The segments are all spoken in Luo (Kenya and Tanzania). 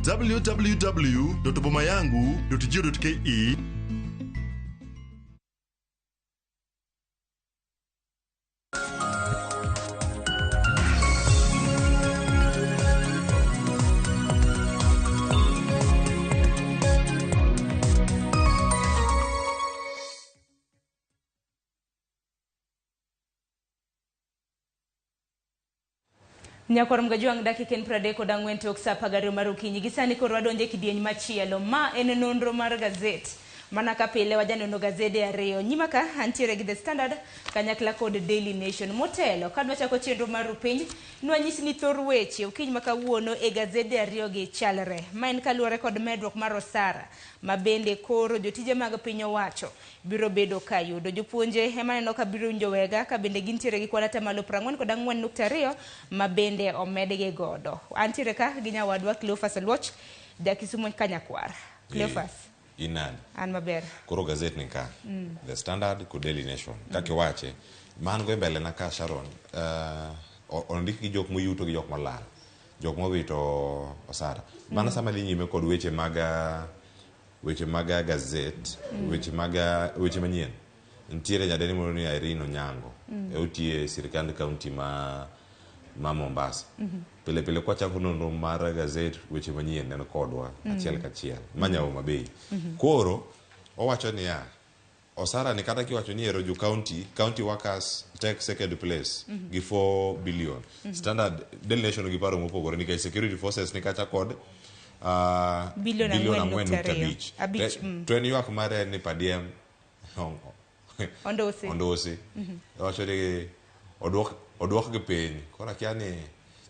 www.bomayangu.go.ke. Nyakwar Mgajwang' dakika en 34 tok saa 12 mar okinyi. Gi sani koro wadonjo e kidieny machielo. Ma en nonro mar gazet. Mana ka pile wajaneno gazede ariyo. Nyima ka antiere gi The Standard kanyakla kod Daily Nation. Motelo, ka dwachako chenro mar rupiny, nwanyisi ni thor weche okinyi ma kawuono e gazede ariyogi chalre. Ma en kaluwore kod medruok mar osara ma bende koro jotije mag piny owacho biro bedo ka yudo. Jopuonje ema aneno ka biro winjo wega ka bende gintiere gi kwan atamalo 44.2 ma bende omedgi godo. Antiere ka gi nyawadwa Cleophas Oluoch, ja Kisumo Kanyakwar. Cleophas. In nade? An maber. Koro gazet ni ka, The Standard kod Daily Nation, kaka iwache, man go e mbele na ka Sharon, ondik gi jok moyuto gi jok molal, jok mowito osara. Mana sama dhi nyime kod weche mag weche mag gazet, weche mag weche manyien. Nitiere nyadendi moro ni Irene Onyango, e otiye e sirkand county ma Mombasa. Pile pile kwachako nonro mar gazet weche manyien en kodwa achiel kachiel. Ma nya Homa Bay. Koro owacho niya, osara ni kata kiwacho ni ero jo county, county workers take second place gi 4 billion. Standard Daily Nation gi paro mopogore nikech security forces ni kacha kod Bilion bilion ang'wen ang'wen nukta nukta ariyo. abich. Abich. To en ywak mare en ni per diem Ondosi. Ondosi. Owacho ni oduok gi piny. Koro akia ni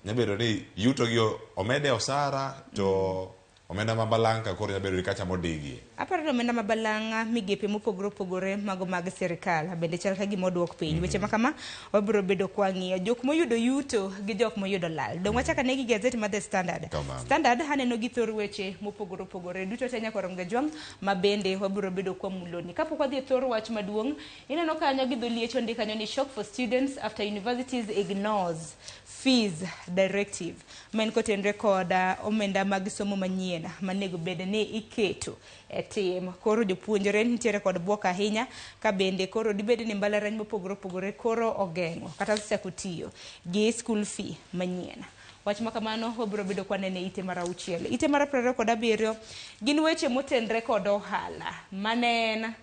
nyabedo ni yuto gi omede osara to omenda ma balang' ka koro nyabedo ni kacha modigie. Aparo ni omenda ma balang' migepe mopogore opogore mago mag sirikal bende chal ka gima oduok piny. Weche ma kama wabiro bedo kwa ng'iyo jok moyudo yuto gi jok moyudo lal. Dong' wachak ane gi gazet mar The Standard. Kamano. Standard aneno gi thor weche mopogore opogore duto te nyakwar Mgajwang' ma bende wabiro bedo kwa muloni. Kapok wadhi e thor wach maduong', ineno kanyo gi dho liech ondik kanyo ni shock for students after universities ignores fees directive. Ma en kotenre kod omenda mag somo manyien manego bed ni iketo e tim. Koro jopuonjre nitiere kod buok ahinya ka bende koro dibed ni mbalariany mopogore opogore koro ogeng'o kata osechako tiyo gi school fee manyien. Wach ma kamano wabiro bedo kwa nene ite mar 6. Ite mar 27 gin weche motenre kod ohala. Mane en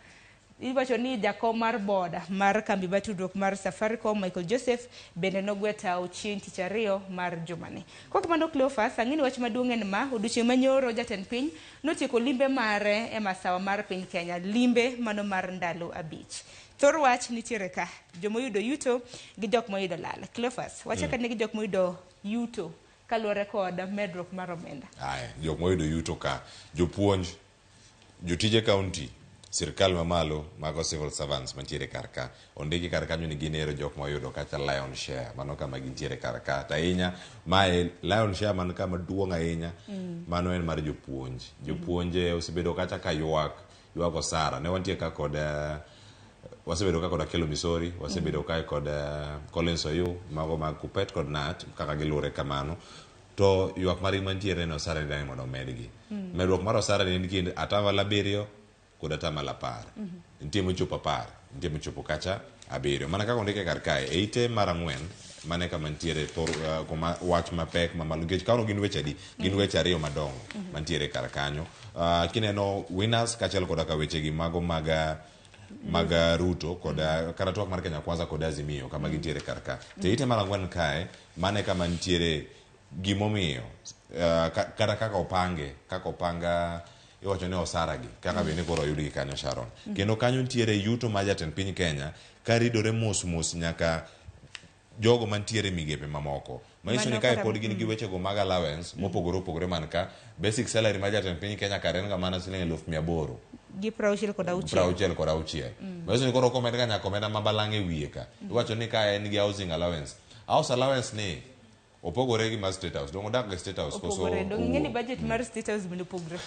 iwacho ni jakom mar board mar kambi mar tudruok mar Safaricom Michael Joseph bende nogwe tao chieng' tich ariyo mar jumani. Kok kamano Cleophas, ang'e ni wach maduong' en ma, odiochieng' manyoro jatend piny notieko limbe mare e masawa mar piny Kenya, limbe mano mar ndalo 5. Thor wach nitiere ka, jomoyudo yuto gi jok moyudo lal. Cleophas, wachak ane gi jok moyudo yuto kaluwore kod medruok mar omenda. Aya, jok moyudo yuto ka, jopuonj, jotije county, sirkal mamalo mago civil servants mantiere kar ka. Ondiki kar kanyo ni gin ero jok moyudo kacha lion share, mano kama gintiere kar ka. To ahinya, mae lion share man ka maduong' ahinya, mano en mar jopuonj. Jopuonje osebedo kacha ka ywak, ywak osara. Ne wantie ka kod wasebedo ka kod Akelo Misori, wasebedo kae kod Collins Oyu, mago mag Kupet kod Nat, kaka giluwore kamano. To ywak margi mantiere ni osara ni mondo omedgi. Medruok mar osara ni en kind atamalo 7 kod atamalo 10. Nitie mochopo 10, nitie mochopo kacha 7. Mana kaka ondike kar kae, e ite mar 4, mane kama nitiere thor, kuma wach mapek mamalo, nikech kawno gin weche adi? Gin weche ariyo madongo mantiere kar kanyo. Kineno winners kaachiel koda ka weche gi mago mag Ruto kod kata twak mar Kenya Kwanza kod Azimio kama gintiere kar ka. To ite mar 4 kae, mane kama nitiere gimomiyo kata kaka opange, kaka opanga iwacho ni osara gi kaka bende koro oyudgi kanyo Sharon. Kendo kanyo nitiere yuto mar jatend piny Kenya ka ridore mos mos nyaka jogo mantiere migepe mamoko. Manyiso ni kae pod gin gi wechego mag allowance mopogore opogore man ka, basic salary mar jatend piny Kenya kare en ga mana siling 800,000. Gi 66. 66. Manyiso ni koro komed ga nyaka omenda ma balang' e wiye ka. Iwacho ni ka en gi housing allowance. House allowance ni opogore gi mar State House. Donge odak e State House koso? Opogore. Donge ing'e ni budget mar State House bende opogore.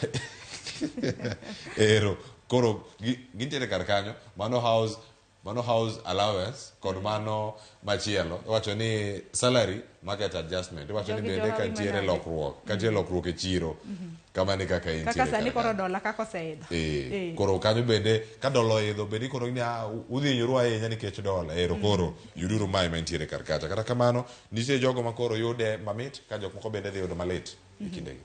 Ero. Koro gintiere kar kanyo, mano house, mano house allowance kod mano machielo. Iwacho ni salary market adjustment. Iwacho ni Jogi bende johawi ka nitiere manade. lokruok, ka nitiere lokruok e chiro. Kamano e kaka Kaka entiere sani kar koro kanyo. dola kaka oseidho. Koro kanyo bende ka dola oidho bende ikono ni "Ah, udhi hinyoru ahinya nikech dola. Ero koro yuduru mae mantiere kar kacha. Kata kamano, nitie jogo ma koro yude mamit ka jok moko bende dhi yudo malit e kindegi.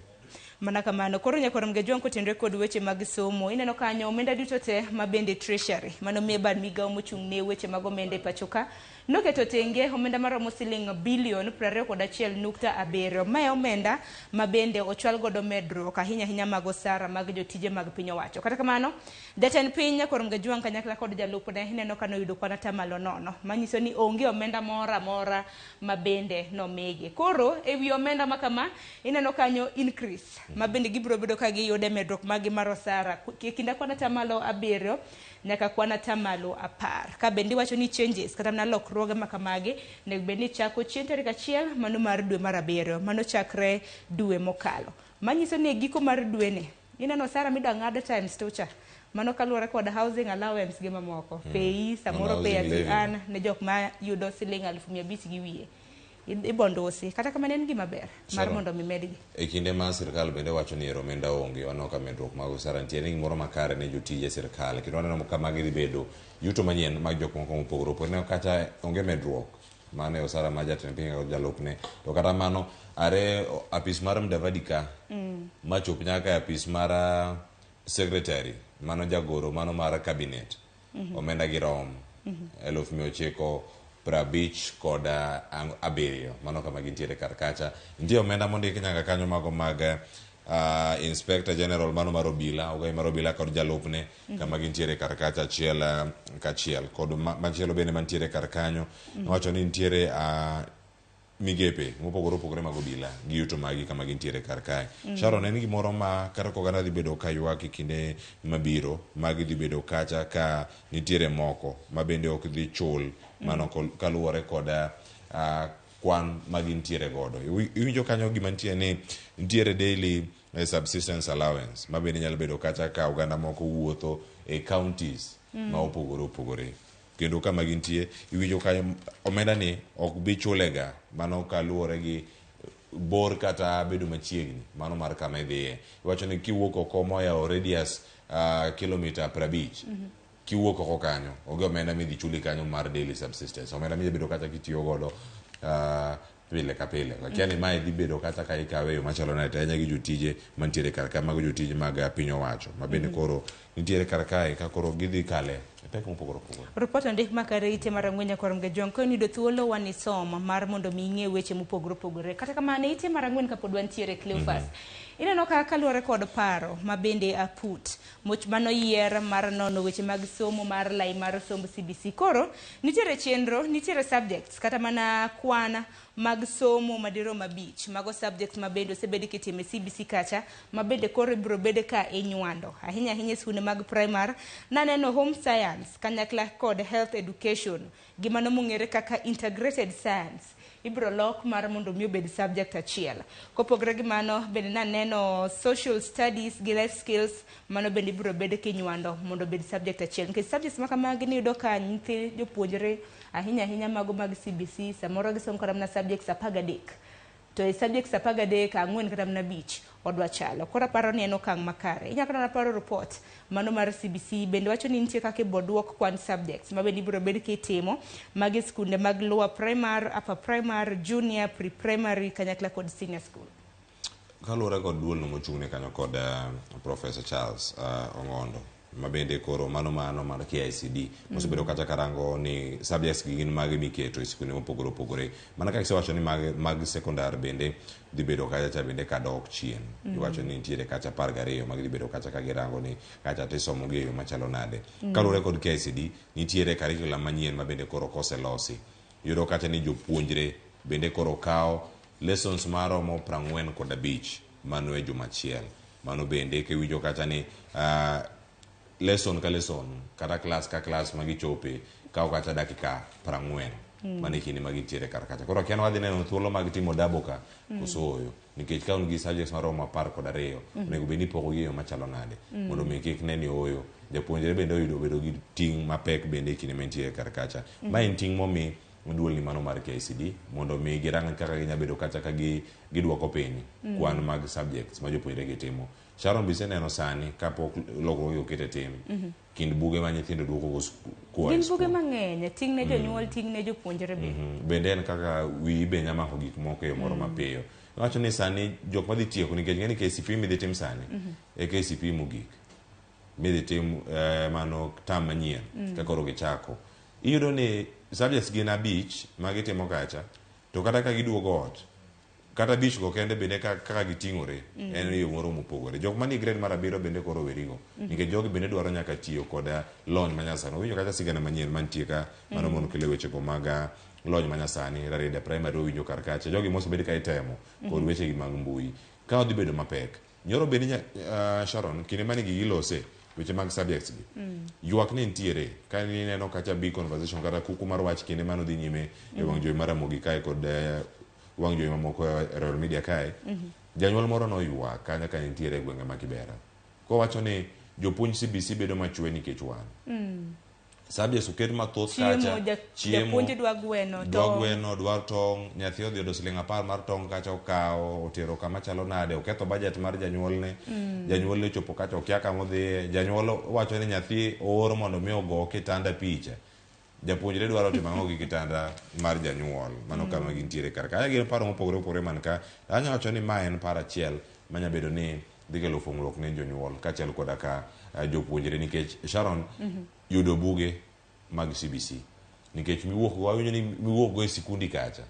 Mana kamano. Koro nyakwar Mgejwang' kotenre kod weche mag somo, ineno kanyo omenda duto te ma bende Treasury mano miye bad migawo mochung' ne weche mag omenda e pacho ka noketo tenge omenda maromo siling bilion 21.7. Mae omenda ma bende ochwal godo medruok ahinya ahinya mag osara mag jotije mag piny owacho. Kata kamano, jatend piny nyakwar Mgejwang' kanyakla kod jalupne ineno ka noyudo kwan atamalo nono, manyiso ni onge omenda moro amora ma bende nomigi. Koro e wi omenda ma kama, ineno kanyo increase ma bende gibiro bedo ka giyudo e medruok maggi mar osara e kind kwan atamalo 7 nyaka kwan atamalo 10. Ka bende iwacho ni changes kata mana lokruoge ma kamagi onego bed ni chako chieng' tarik 1 mano mar dwe mar 7 mano chakre dwe mokalo. Manyiso ni e giko mar dweni ineno osara midwa ng'ad times 2 cha. Mano kaluwore kod housing allowance gi mamoko. Pay samoro pay as you earn ne jok ma yudo siling 500,000 gi wiye. Ibondusi. Kata kamano en gima ber mar mondo mi medgi. E kinde ma sirkal bende wacho ni ero omenda onge, waneno ka medruok mag osara nitie, en gimoro makare ne jotije sirkal. Kendo waneno ka magi dhi bedo yuto manyien mag jok moko mopogore opogore. Ineno kata onge medruok mano e osara mar jatend piny kod jalupne. To kata mano, are apis mar Mudavadi ka, machop nyaka e apis mar secretary, mano jagoro mano mar cabinet, omenda gi rom 957,000. Mano kama gintiere kar kacha. Nitie omenda mondik nyaka kanyo mago mag Inspector General mano mar obila, ogai mar obila kod jalupne kama gintiere kar kacha achiel kachiel. Kod machielo bende mantiere kar kanyo, wacho ni nitiere migepe mopogore opogore mag obila gi yuto magi kama gintiere kar kae. Sharon, en gimoro ma kata ka oganda dhi bedo ka ywak e kinde mabiro, magi dhi bedo kacha ka nitiere moko ma bende ok dhi chul mano kaluwore kod kwan ma gintiere godo. Iwinjo kanyo gima nitie ni nitiere daily subsistence allowance ma bende nyalo bedo kacha ka oganda moko wuotho e counties ma opogore opogore. Kendo kama gintie, iwinjo ka omenda ni ok bi chulega mano kaluwore gi bor kata bedo machiegni mano mar kama idhiye. Iwacho ni kiwuok oko moyawo radius kilomita 50, kiwuok oko kanyo, onge omenda midhi chuli kanyo mar daily subsistence. Omenda midhi bedo kata kitiyo godo pile ka pile. Akia ni mae dhi bedo kata ka ikawe e yo machalo nade, to ahinya gi jotije mantiere kar ka, mago jotije mag piny owacho, ma bende koro nitiere kar kae ka koro gidhi kale e pek mopogore opogore. Ripot ondik makare ite mar ang'wen nyakwar Mgejwang' ka iyudo thuolo wanisom mar mondo mi ing'e weche mopogore opogore. Kata kamano ite mar ang'wen kapod wantiere Cleophas. Ineno ka kaluwore kod paro ma bende aput moch manoyier mar nono weche mag somo mar lai mar somb CBC. Koro nitiere chenro, nitiere subjects kata mana kwan mag somo madirom 5. Mago subjects ma bende osebed kitimo e CBC kacha ma bende koro ibiro bed ka inywando. Ahinya ahinya e skunde mag primar, naneno home science kanyakla kod health education gi mano mong'ere kaka integrated science ibiro lok mar mondo mi obed subject achiel. Kopogore gi mano bende naneno social studies gi life skills mano bende ibiro bed kinywando mondo obed subject achiel. Nikech subjects ma kamagi niyudo ka nyithi jopuonjre ahinya ahinya mago mag CBC samoro gisomo kata mana subjects 13. To e subjects 13, 4 kata mana 5 odwa chalo. Koro aparo ni en okang' makare. Inyalo kata mana paro report mano mar CBC bende wacho ni nitie kaka ibiro duok kwan subjects ma bende ibiro bed kitimo magi skunde mag lower primary, upper primary, junior, pre-primary kanyakla kod senior school. Kaluwore kod duolno mochung'ne kanyo kod Professor Charles Ong'ondo ma bende koro mano mar KICD mosebedo kacha karango ni subjects gi gin mage miketo e skunde mopogore opogore. Mana kaka isewacho ni mag sekondar bende dhi bedo kacha cha bende kadok chien. Iwacho ni nitiere kacha 12 mag dhi bedo kacha ka girango ni kacha tisomo gi e yo machalo nade. Kaluwore kod KICD nitiere curriculum manyien ma bende koro koselosi. Iyudo kacha ni jopuonjre bende koro kawo lessons maromo 45 mano e juma achiel. Mano bende kiwinjo kacha ni lesson ka lesson kata class ka class magichope kawo kacha dakika 40 mano e kinde ma gintiere kar kacha. Koro akia ni wadhi neno thuolo mag timo dabo ka koso ooyo. Nikech ka un gi subjects maromo 12 onego bed ni ipogo gi e yo machalo nade mondo mi kik ne ni ooyo. Japuonjre bende oyudo bedo gi ting' mapek bende e kinde ma entiere kar kacha. Ma en ting' momi Duol ni mano mar KICD mondo mi girang kaka ginya bedo kacha ka gidwoko piny kwan mag subjects ma jopuonjre gi timo. Sharon biseneno sani kapok lokruoge oket e tim kind buge ma nyithindo duoko go koa e Gin buge skul. mang'eny, ting' ne jonyuol, ting' ne jopuonjre be. Bende en kaka wiyi be nya mako gik moko e yo moro mapiyo. Iwacho ni sani jok madhi tieko nikech ing'e ni KCPE midhi tim sani e KCPE mogik midhi tim mano term manyien ka koro gichako. Iyudo ni subjects gin abich ma gitimo kacha to kata ka giduogo ot kata abich go kende bende kaka giting'ore en e yo moro mopogore. Jok manie grade mar abiriyo bende koro owerigo nikech jogi bende dwaro nyaka tiyo kod lony manyasani. Wawinjo kacha sigana manyien mantie ka mano mondo kelo wechego mag lony manyasani Rarieda Primary wawinjo kar kacha. Jogi mosebed ka itemo kod wechegi mag mbui. Ka odhi bedo mapek. Nyoro bende Sharon kinde mane gigi lose weche mag subjects gi ywak ne nitiere ka nineno kacha big conversation kata kuku mar wach kinde mane odhi nyime e wang' jowi mar Ramogi kae kod wang' jowi mamoko e Royal Media kae janyuol moro noywak kanyo ka nitiere e gwenge ma Kibera kowacho ni jopuonj CBC bedo machwe nikech wan subjects oket mathoth kacha chiemo japuonj dwa gweno dwa gweno dwa tong' nyathi odhi yudo siling 10 mar tong' kacha okawo otero kama chalo nade oketho budget mar janyuolne janyuolne ochopo kacha okia kama odhiye janyuol wacho ni nyathi oor mondo mi ogo kitanda picha japuonjre dwaro timo ang'o gi kitanda mar janyuol mano kama gintiere kar ka gin paro mopogore opogore man ka anyalo wacho ni ma en paro achiel manya bedo ni dhi kelo fungruok ne jonyuol kaachiel koda ka jopuonjre nikech Sharon yudo buge mag CBC nikech miwuok go awinjo ni miwuok go e sikundi kacha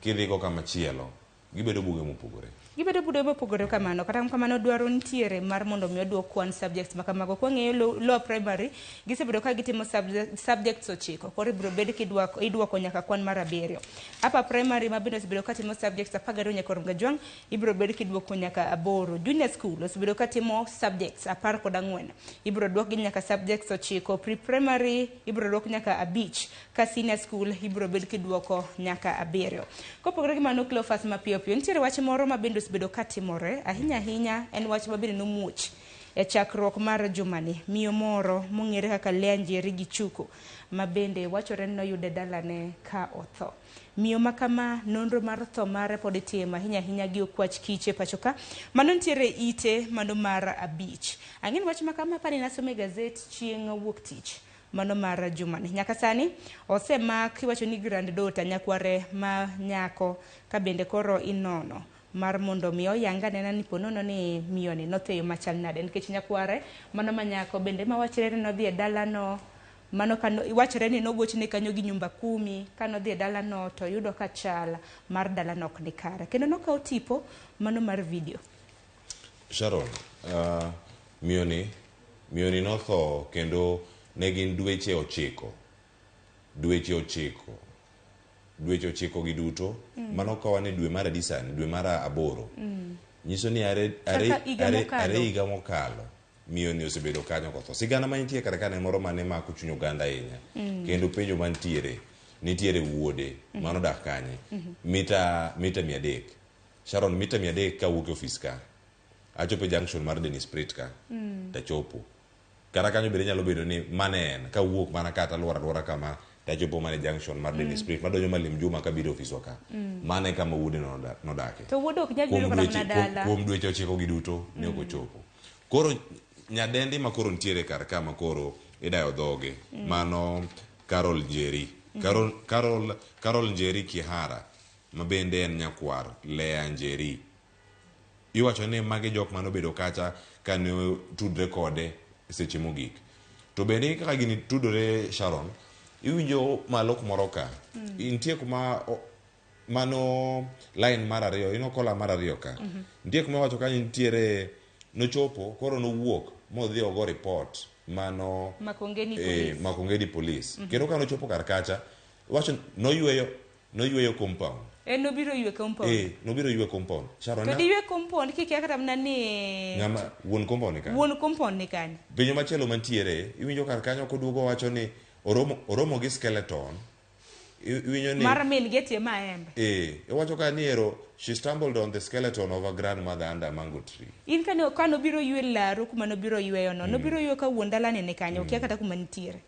kidhi go kama chielo gibedo buge mopogore. Gibedo buge mopogore kamano, kata kamano dwaro nitiere mar mondo mi oduok kwan subjects ma kamago. Kwang'iyo lower primary, gisebedo ka gitimo subjects 9, koro ibiro bed kidwako, idwoko nyaka kwan mar 7. Upper primary ma bende osebedo ka timo subjects 12 nyaka Oronga Jwang', ibiro bed kidwoko nyaka 8. Junior school osebedo ka timo subjects 14, ibiro dwokgi nyaka subjects 9. Pre-primary ibiro dwok nyaka 5, ka senior school ibiro bed kidwoko nyaka 7. Kopogore gi mano, Cleophas, mapiyo piyo nitiere wach moro ma bende osebedo ka timore ahinya ahinya, en wach ma bende nomuoch e chakruok mar jumani. Miyo moro mong'ere kaka Leah Njeri Gichuku ma bende wachore ni noyude dalane ka otho. Miyo ma kama nonro mar tho mare pod itimo ahinya ahinya gi okwach kiche pacho ka. Mano nitiere ite mano mar 5. Ang'e ni wach ma kama apani nasomo e gazet chieng' wuok tich mano mar jumani. Nyaka sani osemak iwacho ni granddaughter nyakware ma nyako ka bende koro inono mar mondo mi oyang anena ni ponono ni miyo ni notho e yo machal nade, nikech nyakware mano ma nyako bende ma wachre ni nodhi e dalano mano kano wachre ni nogochne kanyo gi nyumba kumi kanodhi e dalano to yudo ka chal mar dalano ok ni kare, kendo nokawo tipo mano mar video. Sharon, miyo ni notho kendo ne gin dweche 9 dweche 9 dweche 9 gi duto mano kawa ni dwe mar adi sani dwe mar 8 nyiso ni are Kaka higa mokalo. Are higa mokalo miyo ni osebedo kanyo kotho. Sigana mantie kar ka ne moro mane mako chuny oganda ahinya kendo penjo mantiere nitiere wuode manodak kanye mita 300 Sharon mita 300 kawuok e ofis ka achopo e junction mar Dennis Pritt ka tachopo kata kanyo bende nyalo bedo ni mane en kawuok mana kata luoro aluora kama tachopo mana e junction mar Dennis Pritt madonjo Malim Juma kabiro e ofiswa ka mane kama wuode no nodake. To wuode ok nyal biro Kuom kata dweche mana dala. Kuom dweche 9 gi duto ne ok ochopo. Koro nyadendi ma koro nitiere kar ka ma koro idayo dhoge mano Carol Njeri Carol Njeri Kihara ma bende en nyakwar Leah Njeri iwacho ni magi jok manobedo kacha kane tudre kode seche mogik. To bende kaka gini tudore Sharon iwinjo malo kumoro ka nitie kuma mano line mar 2 ino kola mar 2 ka nitie kuma iwacho kanyo nitiere nochopo koro nowuok modhi ogo report mano Makongeni Police. Makongeni Police kendo ka nochopo kar kacha wacho noyweyo compound. En nobiro ywe compound. Nobiro ywe compound Sharon. To diywe compound kikia kata mana ni ng'ama wuon compound ni kanyo. Wuon compound ni kanyo. Penjo machielo mantiere iwinjo kar kanyo koduogo wacho ni oromo gi skeleton iwinjo ni mar min gi tie maembe. Iwacho ka ni ero she stumbled on the skeleton of her grandmother under a mango tree. In kane obiro ywe laro kuma nobiro yweyo no, nobiro yweyo ka wuon dalani ni kanyo, okia kata kuma nitiere.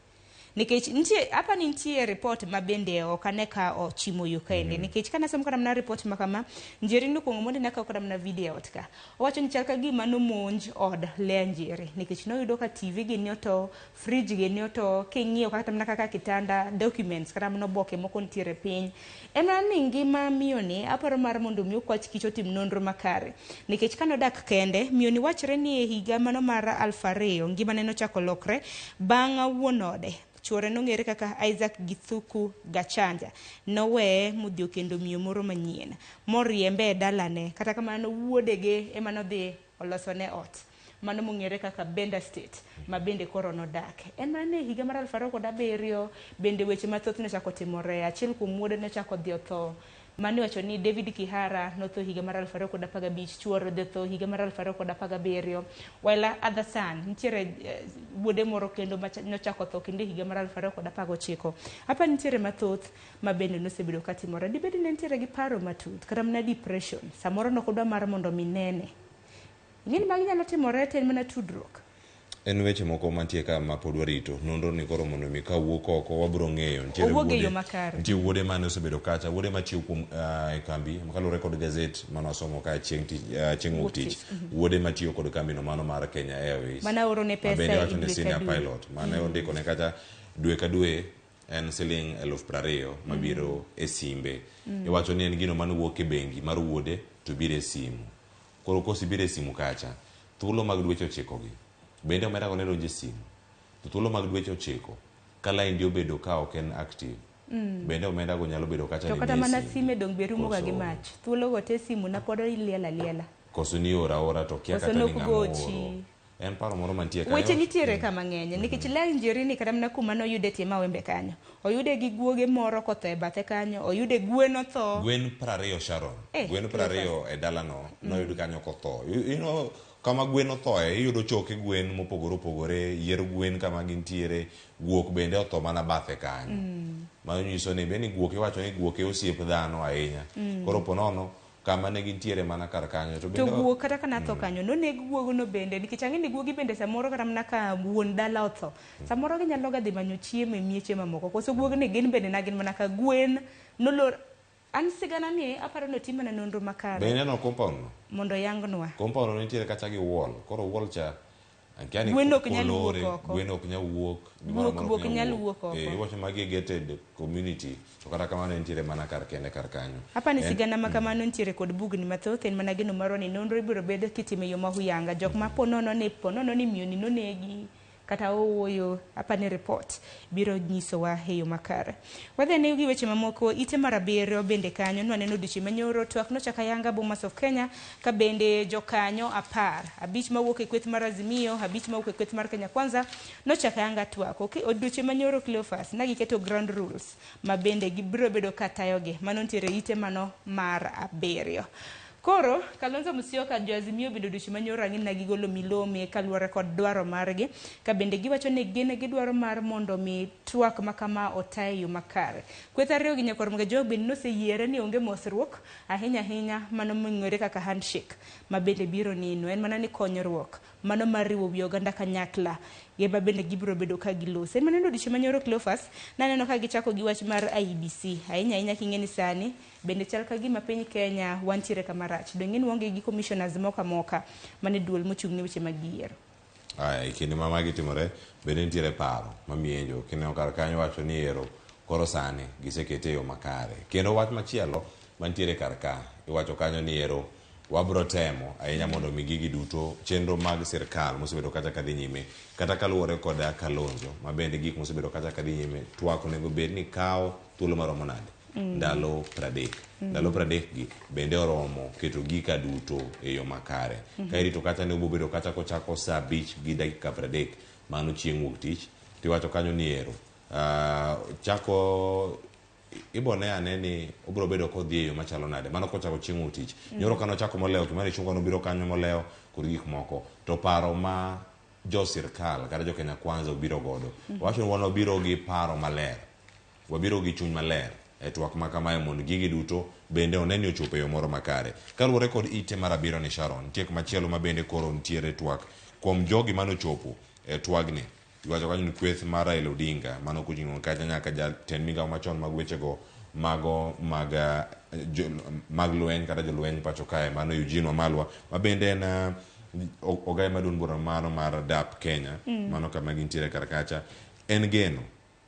Nikech nitie apa ni nitie report ma bende ok ane ka ochimo yo kaende. Nikech kana somo kata mana report ma kama, Njeri nokwongo mondo ne kata mana video e ot ka. Owacho ni chal ka gima nomonj od Lea Njeri. Nikech noyudo ka TV gi ni oto, fridge gi ni oto, king'iyo kata mana kaka kitanda, documents kata mana oboke moko nitiere piny. En mana ni ngima miyo ni aparo mar mondo mi okwach kich otim nonro makare. Nikech kanodak kende, miyo ni wachre ni e higa mano mar 2000 ngimane nochako lokre bang' wuon ode. Chuore nong'ere kaka Isaac Githuku Gachanja noweye modhi okendo miyo moro manyien moriembe e dalane. Kata kamano wuodege ema nodhi olosone ot mano mong'ere kaka Benda State ma bende koro nodake. En mana ni e higa mar 2007 bende weche mathoth nochako timore. Achiel kuom wuode nochako dhi otho. Mano iwacho ni David Kihara notho higa mar 2015, chuore odhi otho higa mar 2017. While other son, nitiere wuode moro kendo nochako tho kendo e higa mar 2019. Apa nitiere mathoth ma bende nosebedo katimore. Dibed ni ne nitiere gi paro matut kata mana depression. Samoro nokodwa mar mondo mi nene. Ing'e ni magi nyalo timore to en mana tudruok. En weche moko mantie ka ma pod warito. Nonro ni koro mondo mi ka wuok oko wabiro ng'eyo. Nitiere Owuog e yo makare. Nitie wuode mane osebedo kacha, wuode matiyo kuom e kambi kaluwore kod gazet mane wasomo ka chieng' tich chieng' wuok tich. Wuode matiyo kod kambi no mano mar Kenya Airways. Mane oro ne pesa ma bende wacho e ni dwe ka senior dwe. Pilot mane ondiko ne kacha dwe ka dwe en siling 20,000 mabiro e simbe. Iwacho ni en gino mane wuok e bengi mar wuode to biro e simu. Koro kosebiro e simu kacha, thuolo mag dweche 9 gi bende omenda go ne donjo e simu. To thuolo mag dweche 9 ka line di obedo ka ok en active, bende omenda go nyalo bedo kacha To ni kata nie mana simu. sime dong be rumo ga gi Koso mach. Thuolo go te simu na pod iliel aliela. Koso ni oro aora to kia Koso kata ni nok ng'ama gochi. oro. En paro moro mantie kanyo. Weche nitiere ka mang'eny nikech Lea Njeri ni kata mana kuma noyude tie mawembe kanyo. Oyude gi guoge moro kotho e bathe kanyo, oyude gwen otho. Gwen 20 Sharon. Gwen 20 e dalano noyud kanyo kotho. You know, kama gwen othoe, iyudo choke gwen mopogore opogore, yier gwen kama gintiere, guok bende otho mana bathe kanyo. Mano nyiso ni bende guok iwacho ni guok e osiep dhano ahinya. Koro ponono kama ne gintiere mana kar kanyo to To bende guok kata ka natho kanyo noneg guogno bende nikech ang'e ni guogi bende samoro kata mana ka wuon dala otho samoro ginyalo ga dhi manyo chiemo e mieche mamoko koso guogni gin bende na gin mana ka gwen nolor an sigana ni aparo ni otim mana nonro makare Be ineno compound no? mondo yangnwa. Compound no nitiere kacha gi wall. Koro wall cha akia ni Gwen ok nyal kolore, wuok oko. Gwen ok nyal wuok. Gimoro Guok amora ok nyal wuok oko. Iwacho magi e gated community to kata kamano nitiere mana kar kende kar kanyo. Apa ni sigana ma kamano nitiere kod bugni mathoth en mana geno marwa ni nonro ibiro bed kitimo e yo ma huyanga. Jok ma ponono ni ponono ni miyo ni nonegi kata owuoyo apa ni report biro nyisowa e yo makare. Wadhi ane gi weche mamoko ite mar 7 bende kanyo nwaneno odiochieng' manyoro twak nochako ayanga Bomas of Kenya ka bende jokanyo 10, 5 mawuok e kweth mar Azimio, 5 mawuok e kweth mar Kenya Kwanza nochako ayanga twak. Odiochieng' manyoro Cleophas na giketo ground rules ma bende gibiro bedo ka tayogi. Mano nitiere ite mano mar 7. Koro Kalonzo Musyoka jo Azimio bende odiochieng' manyoro ang'e na gigolo milome kaluwore kod dwaro margi ka bende giwacho ni gin gidwaro mar mondo mi twak ma kama ota e yo makare. Kweth ariyo gi nyakwar Mgajwang bende noseyiere ni onge mosruok ahinya ahinya mano mong'ere kaka handshake ma bende biro nino en mana ni konyruok mano mar riwo wi oganda kanyakla ema bende gibiro bedo ka giloso. En mana ni odiochieng' manyoro Cleophas naneno ka gichako gi wach mar IEBC ahinya ahinya king'e ni sani bende chal ka gima piny Kenya wantiere kama rach. Dong' ing'e ni waonge gi commissioners moko amoka mane duol mochung' ne weche mag yiero. Aya, e kinde ma magi timore bende nitiere paro mamienjo kineno kar kanyo wacho ni ero koro sani gisekete e yo makare. Kendo wach machielo mantiere kar ka iwacho kanyo ni ero wabro temo ahinya mondo mi gigi duto chenro mag sirkal mosebedo kacha kadhi nyime kata kaluwore kod Kalonzo ma bende gik mosebedo kacha kadhi nyime twak onego bed ni kawo thuolo maromo nade? Ndalo 30. Ndalo 30 gi bende oromo keto gika duto e yo makare. Ka irito kacha ne obobedo kacha kochako saa 5:30 mano chieng' wuok tich tiwacho kanyo ni ero chako ibone ane ni obiro bedo kodhi e yo machalo nade mano kochako chieng' wuok tich. Nyoro kane ochako molewo Kimani Ichung'wa nobiro kanyo molewo kod gik moko to paro ma jo sirkal kata jo Kenya Kwanza obiro godo wacho ni wan wabiro gi paro maler wabiro gi chuny maler e twak ma kamae mondo gigi duto bende one ni ochopo e yo moro makare. Kaluwore kod ite mar 7 ni Sharon, nitie kumachielo ma bende koro nitiere twak kuom jogi manochopo e twagni. Iwacho kanyo ni kweth mar Raila Odinga mano koting'o kacha nyaka jatend migawo machon mag wechego mago mag jo, mag lweny kata jolweny pacho kae mano Eugene Wamalwa ma bende en ogaye maduong' bura mano mar DAP Kenya mano kama gintiere kar kacha en geno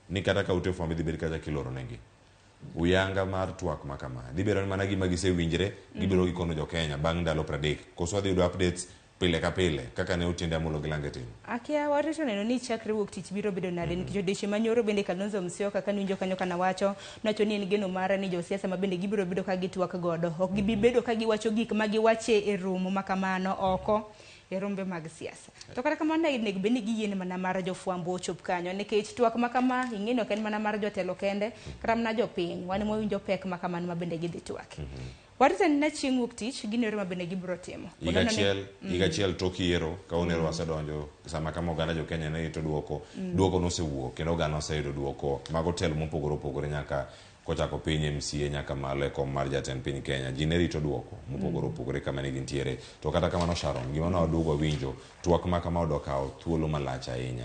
ni kata ka ute fwambo idhi bed kacha kiloro negi uyanga mar twak ma kama dhi bedo ni mana gima gisewinjre gibiro gikono jo Kenya bang' ndalo 30 koso wadhi yudo updates pile ka pile kaka ne Otiende Amolo gi Lange timo. Akia warito neno ni chakre wuok tich biro bedo nade nikech odiechieng' manyoro bende Kalonzo Musyoka kane winjo kanyo kana wacho nowacho ni en geno mare ni josiasa ma bende gibiro bedo ka gitwak godo ok gibi bedo ka giwacho gik ma giwache e romo ma kamano oko e rombe mag siasa. To kata kamano onego bed ni giyiene mana mar jofwambo ochop kanyo nikech twak ma kama ing'e ni ok en mana mar jotelo kende kata mana jopiny wan ema wawinjo pek ma kamano ma bende gidhi twake. Warito anena chieng' wuok tich gin yore ma bende gibiro timo. Higa achiel, higa achiel tok yiero ka onero wasedonjo sama kama oganda jo Kenya ne rito duoko, duoko nosewuok kendo oganda oseyudo duoko mago telo mopogore opogore nyaka kochako piny MCA nyaka malo e kom mar jatend piny Kenya. Ji ne rito duoko mopogore opogore kama ne gintiere. To kata kamano Sharon, gima ne waduogo wawinjo, twak ma kama odok kawo thuolo malach ahinya.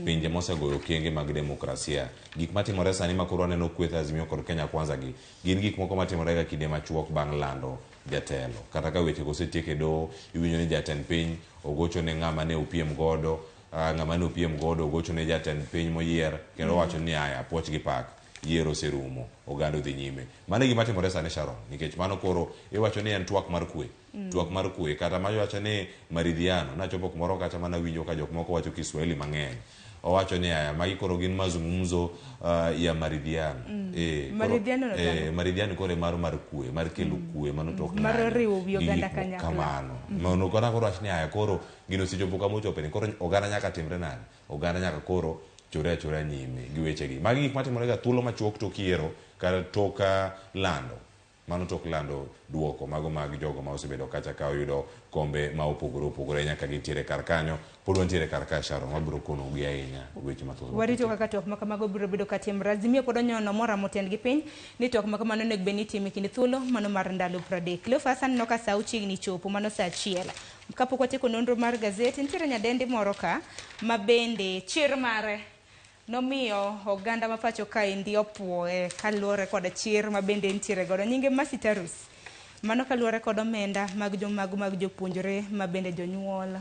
Pinje mosegoyo okenge mag demokrasia, gik matimore sani ma koro waneno kweth Azimio kod Kenya Kwanza gi, gin gik moko matimore ga kinde machuok bang' lando jatelo. Kata ka weche go osetiek e doho, iwinjo ni jatend piny ogocho ne ng'ama ne opiem godo, ng'ama ne opiem godo ogocho ne jatend piny moyier kendo owacho ni aya puoch gi pak, yiero oserumo, oganda odhi nyime. Mano e gima timore sani Sharon, nikech mano koro iwacho ni en twak mar kwe. Twak mar kwe kata mawacho ni maridhiano, nachopo kumoro kacha mana winjo ka jok moko wacho Kiswahili mang'eny. Owacho ni aya magi koro gin mazungumzo ya maridhiano. Maridhiano no Maridhiano koro e mar kwe, mar kelo kwe, mano tok Mar ng'anyo riwo wi gi oganda gik moko kanyakla. Kamano. Mondo kata koro wach ni aya koro gino osechopo kama ochope ni koro oganda nyaka timre nade? Oganda nyaka koro chore achora nyime gi wechegi. Magi gik matimore ga thuolo machuok tok yiero kata tok lando. Mano tok lando duoko mago mag jogo ma osebedo kacha ka oyudo kombe ma opogore opogore nyaka gintiere kar kanyo. Pod wantiere kar ka Sharon, wabiro konogi ahinya weche mathoth. Warito kaka twak ma kamago biro bedo ka timore. Azimio pod onyono moramo tendgi piny ni twak ma kamano onego bed ni itimo e kind thuolo mano mar ndalo 30. Cleophas aneno ka sa ochiegni chopo mano sa 1. Kapok watieko nonro mar gazet, nitiere nyadendi moro ka ma bende chir mare nomiyo oganda ma pacho kaendi opuoye kaluwore kod chir ma bende nitiere godo. Nyinge Mercy Tarus. Mano kaluwore kod omenda mag jomago mag jopuonjre ma bende jonyuol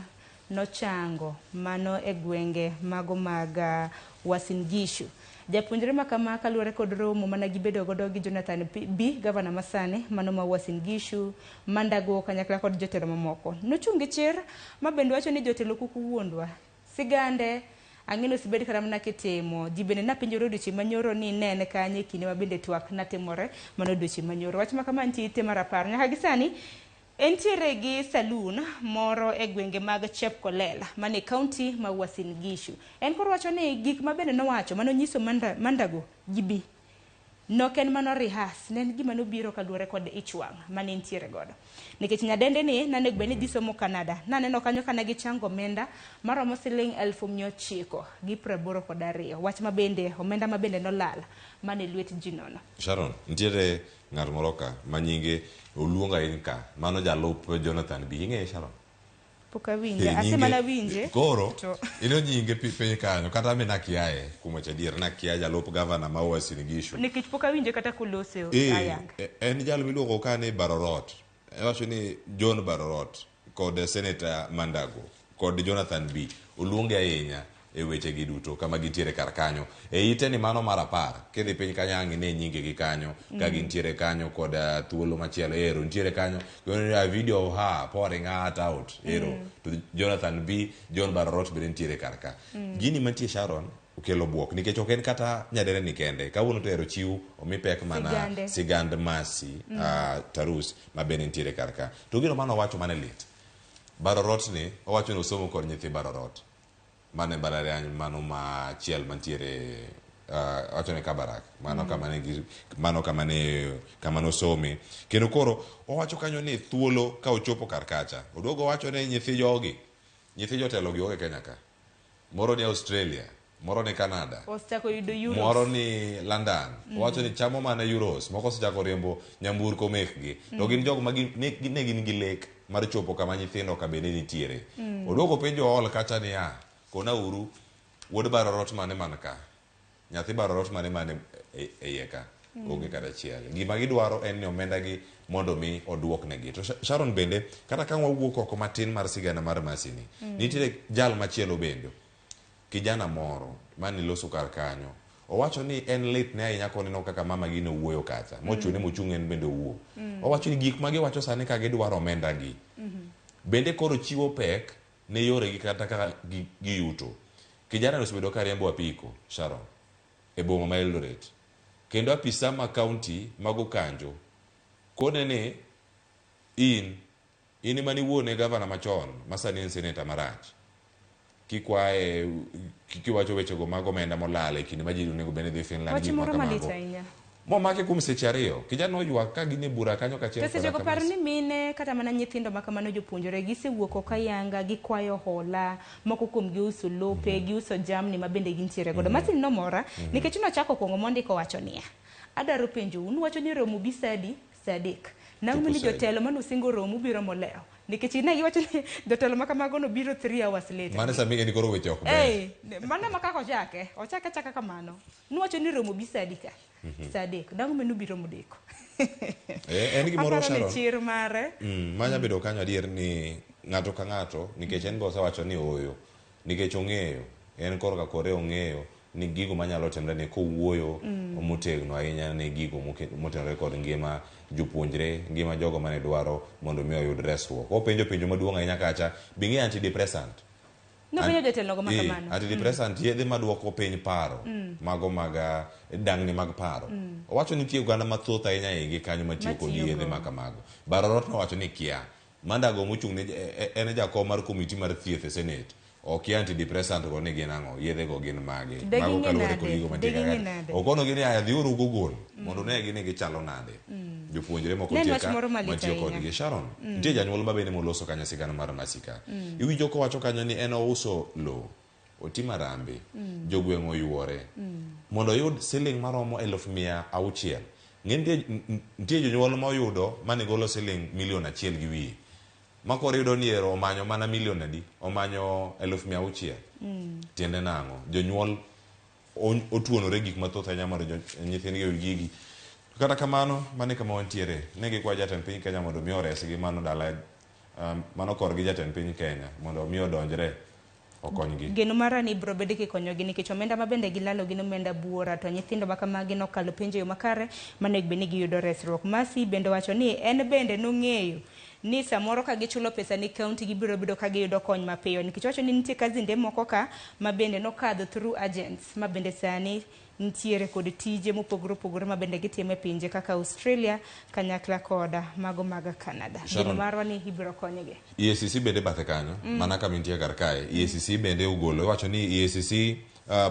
nochango mano e gwenge mago mag Uasin Gishu. Japuonjre ma kama kaluwore kod romo mana gibedo godo gi Jonathan B, gavana masani mano ma Uasin Gishu, Mandago kanyakla kod jotelo mamoko. Nochung' gi chir ma bende wacho ni jotelo kik wuondwa. Sigande ang'e osebed kata mana kitimo. Ji bende napenjore odiochieng' manyoro ni ne en kanye e kinde ma bende twak natimore mano odiochieng' manyoro. Wach ma kama nitie ite mar 10. Nyaka gi sani entiere gi saloon moro e gwenge mag Chepkoilel mane kaunti ma Uasin Gishu. En koro wacho ni gik ma bende nowacho manonyiso Mandago gi bi nok en mano rehearse, ne en gima nobiro kaluwore kod ich wang' mane entiere godo. Nikech nyadende ni nanego bed ni dhi somo Canada. Naneno kanyo ka ne gichango omenda maromo siling 982,000. Wach ma bende omenda ma bende nolal mane lwet ji nono. Sharon, nitiere ng'at moro ka ma nyinge oluong ahinya ka, mano jalup Jonathan B. Ing'eye Sharon? Pok awinje, ase mana winje. Koro, ino nyinge piny kanyo, kata be nakiaye, kuom wacho adier, nakia jalup gavana ma Uasin Gishu. Nikech pok awinje kata kolose ayanga. En jal miluongo ka ni Barorot. Iwacho ni John Barorot kod Senator Mandago kod Jonathan B. Oluonge ahinya e weche gi duto kama gintiere kar kanyo. E ite ni mano mar 10, kidhi piny kanyo ang' ine nyinge gi kanyo, ka gintiere kanyo kod thuolo machielo, ero nitiere kanyo, a video of her pouring her heart out, ero. To Jonathan B, John Barorot bende nitiere kar ka. Gini mantie Sharon okelo buok nikech ok en kata nyadere ni kende. Kawuono to ero chiw omi pek mana Sigande. sigand Mercy, Tarus ma bende nitiere kar ka. To gino mane owacho mane lit. Barorot ni owacho ni osomo kod nyithi Barorot. Mane mbalariany mano machiel mantiere wacho ni Kabarak, mano kama ne gi, mano kama ne, kama nosome. Kendo koro owacho kanyo ni thuolo ka ochopo kar kacha. Oduogo owacho ni nyithi jogi, nyithi jotelo gi onge Kenya ka. Moro ni Australia, moro ni Canada, Osechako yudo euros. Moro ni London. Owacho ni chamo mana euros, moko osechako riembo nyamburko mekgi. To gin jogo ma ne gin gi lek mar chopo kama nyithindo ka bende nitiere. Oduogo penjo hall kacha niya, kona uru Wuod Barorot mane man ka? Nyathi Barorot mane man e iye ka? Onge kata achiel. Gima gidwaro en ni omenda gi mondo mi oduoknegi. To Sharon bende, kata ka wawuok oko matin mar sigana mar Mercy ni, nitiere jal machielo bende, kijana moro mane loso kar kanyo. Owacho ni en lit ne ahinya koneno kaka mama gi nowuoyo kacha. Mochune mochung' en bende owuo. Owacho ni gik ma giwacho sani ka gidwaro omenda gi. Bende koro chiwo pek ne yoregi kata kaka giyuto. Kijana ni osebedo ka riembo apiko, Sharon, e boma ma Eldoret. Kendo apisa ma county mag Okanjo kone ni in, in ema niwuo ne gavana machon ma sani en seneta marach. Kikwaye, kiwacho wechego mag omenda molal e kinde ma ji onego bed ni dhi Finland, Wach gik ma moro malit kamago. ahinya. Momake kuom seche ariyo. Kijana oywak ka gin e bura kanyo kaachiel To koda sechego par Kamasi. ni mine kata mana nyithindo ma kamano jopuonjre gisewuok oko ayanga gikwayo hola, moko kuom giuso lope, giuso jamni ma bende gintiere godo. Martin nomora nikech nochako kuongo mondiko wacho niya, adwaro penjou, nuwacho ni romo bi saa adi? Saa adek. Nang'o Chopo ni saa adi? jotelo manosingo romo biro molewo? Nikech ne giwacho ni jotelo ma kamago no biro 3 hours later. Mano sama ing'e ni koro weche ok ber. Ei, mano ema kaka ochake, ochake achaka kamano. Nuwacho ni romo bi saa adi ka? Saa adek. Nang'o meno biro modeko? En gimoro Aparo ni Sharon. chir mare. Manya bedo kanyo adier ni ng'ato ka ng'ato nikech en be osewacho ni ooyo nikech ong'eyo en korka kore ong'eyo ni gigo manyalo timre ni kowuoyo motegno ahinya ni gigo motenore kod ngima jopuonjre, ngima jogo mane dwaro mondo mi oyud resruok. Openjo penjo maduong' ahinya kacha, be ing'eyo antidepressant? Nopenjo jotelo go ma kamano. Antidepressant yedhe maduoko piny paro, mago mag dangni mag paro. Owacho ni nitie oganda mathoth ahinya e igi kanyo matiyo kod Matiyo yedhe go. ma kamago. Barorot nowacho ni kia. Mandago mochung' ne en jakom mar komiti mar thieth e Senate. Okia antidepressant go ni gin ang'o, yedhe go gin mage. De Mago ging'e kaluwore kod nade? gigo mantie De ging'e kaka. nade? Okono gi ni aya dhiuru Google mondo une gi ni gichalo nade. Jopuonjre moko Ne en nitie wach ka moro malit matiyo ahinya. kodgi. Sharon, nitie janyuol ma bende moloso kanyo sigana mar Masika. Iwinjo kowacho kanyo ni en ouso lowo, otimo arambe, jogweng' oyuore. Mondo oyud siling' maromo 600,000. Ng'e nitie jonyuol moyudo mane golo siling' milion achiel gi wiye. Ma koro iyudo ni ero omanyo mana milion adi? Omanyo 600,000. Tiende nang'o? Jonyuol otuonore gik mathoth ahinya mondo nyithindgi oyud gigi. Kata kamano, mano e kama wantiere. Ne gikwayo jatend piny Kenya mondo mi oresgi mano dala, mano korgi jatend piny Kenya mondo mi odonjre okonygi. Geno mara ni ibiro bed kikonyogi nikech omenda ma bende gilalo gin omenda buora to nyithindo ma kamagi nokalo penjo e yo makare mane bed ni giyudo resruok. Mercy bende owacho ni en bende nong'eyo ni samoro ka gichulo pesa ni county gibiro bedo ka giyudo kony mapiyo nikech owacho ni nitie kazinde moko ka ma bende nokadho through agents ma bende sani nitiere kod tije mopogore opogore ma bende gitimo e pinje kaka Australia kanyakla koda mago mag Canada. Geno Sharon, marwa ni ibiro konygi. EACC bende bathe kanyo, mana kama intie kar kae. EACC bende ogolo, iwacho ni EACC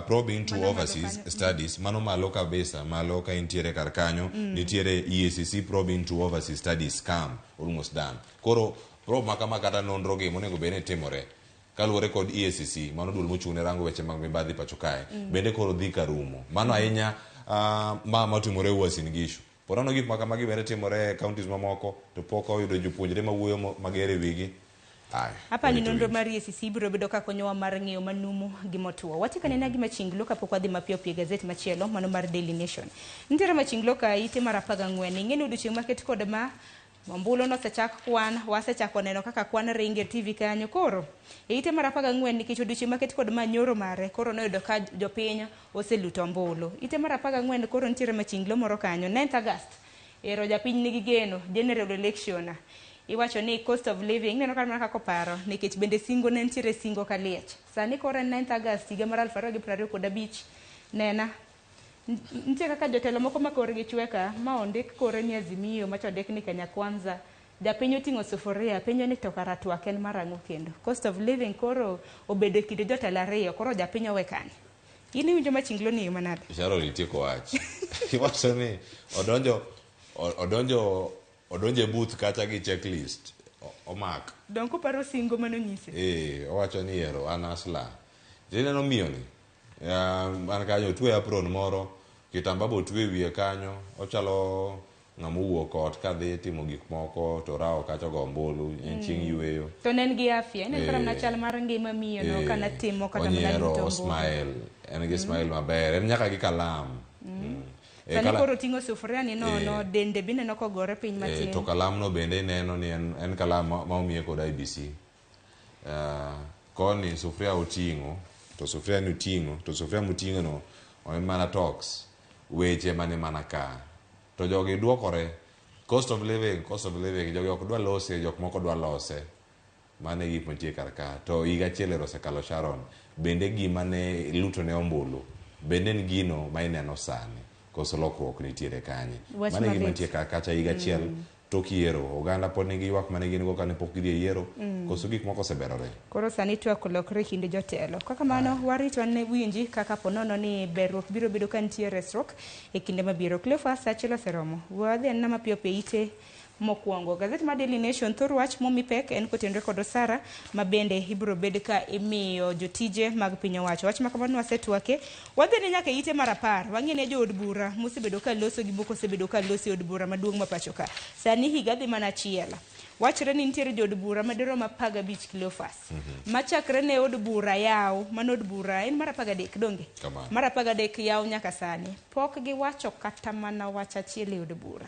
probe into Mano malo overseas kanyo. studies, mano malo kabisa, malo ka intiere kar kanyo, nitiere EACC probe into overseas studies scam, almost done. Koro probe ma kama kata nonro gi monego bed ni timore kaluwore kod EACC, mano duol mochung' ne rango weche mag mibadhi pacho kae, bende koro dhi karumo. Mano ahinya ma matimore Uasin Gishu. Po nono gik ma kamagi bende timore e counties mamoko to pok oyudo jopuonjre mawuoyo mager e wigi. Aya, Apani warito nonro winjo. mar EACC biro bedo ka konyowa mar ng'eyo manumu gi motuo. Wachik anena gi machinglo kapok wadhi mapiyo piyo e gazet machielo mano mar Daily Nation. Nitiere machinglo ka ite mar 14. Ing'e ni odiochieng' maket kod ma Ombulu nosechak kwan, wasechako neno kaka kwan ringe e TV kanyo. Koro, e ite mar 14 nikech odiochieng' maket kod ma nyoro mare, koro noyudo ka jopiny oseluto ombulu. Ite mar 14 koro nitiere machinglo moro kanyo, 9th August. Ero japiny nigi geno, general election. Iwacho ni cost of living, ineno ka mana kaka oparo, nikech bende singo ne nitiere singo kaliech. Sani koro en 9th August higa mar 2025. Nena, nitie kaka jotelo moko ma korgi chwe ka, ma ondik kore ni Azimio, macha ondik ni Kenya Kwanza. Japiny oting'o sufuria, penjo ni to kara twak en mar ang'o kendo. Cost of living koro obedo e kind jotelo ariyo, koro japiny owe kanye? In iwinjo machinglo ni manade? Sharon itieko wach. Iwacho ni odonjo e booth kacha gi checklist. Omak. Donk uparo singo manonyise? Owacho ni ero an asla. Tineno miyo ni? An kanyo otwe apron moro, kitamba be otwe e wiye kanyo, ochalo Ng'ama owuok ot kadhi timo gik moko to rawo kacha ogo ombulu, en chieng' yueyo. To ne en gi afya, ineno kata mana chal mar ngima miyo no ka natimo kata mana Onyiero, luto o ombulu. smile, en gi smile maber, en nyaka gi kalam. Sani koro oting'o sufuria ni nono, dende be ineno kogore piny matin. To kalamno bende ineno ni en kalam ma omiye kod IEBC. Koni sufuria oting'o, to sufuria ni oting'o, to sufuria moting'o no en mana talks, weche mane mana ka. To jogi duokore, cost of living, cost of living, jogi ok dwa lose, jok moko dwa lose. Mano e gik mantie kar ka. To higa achiel ero osekalo Sharon, bende gima ne iluto ne ombulu, bende en gino ma ineno sani, koso lokruok nitiere kanye? Wach Mano e gima malit. nitie kar kacha higa achiel tok yiero. Oganda pod nigi ywak mane gin go kane pok gidhi e yiero, koso gik moko oseberore? Koro sani twak olokre e kind jotelo. Kaka mano, warito ane winji kaka ponono ni berruok biro bedo ka nitie resruok e kinde mabiro. Cleophas, sa achiel oseromo. Wadhi anena mapiyo piyo ite mokwongo. Gazet mar Daily Nation thor wach momi pek en kotenore kod osara ma bende ibiro bed ka imiyo jotije mag piny owacho. Wach ma kamano wasetwake. Wadhi ne nyaka ite mar 10. Wang'e ne jood bura mosebedo ka loso gi moko osebedo ka loso e od bura maduong' ma pacho ka. Sani higa dhi mana achiel. Wachre ni nitiere jood bura madirom 15 Cleophas. Machakre ne od bura yaw, mano od bura en mar 13 donge? Kamano. Mar 13 yaw nyaka sani. Pok giwacho kata mana wach achiel e od bura.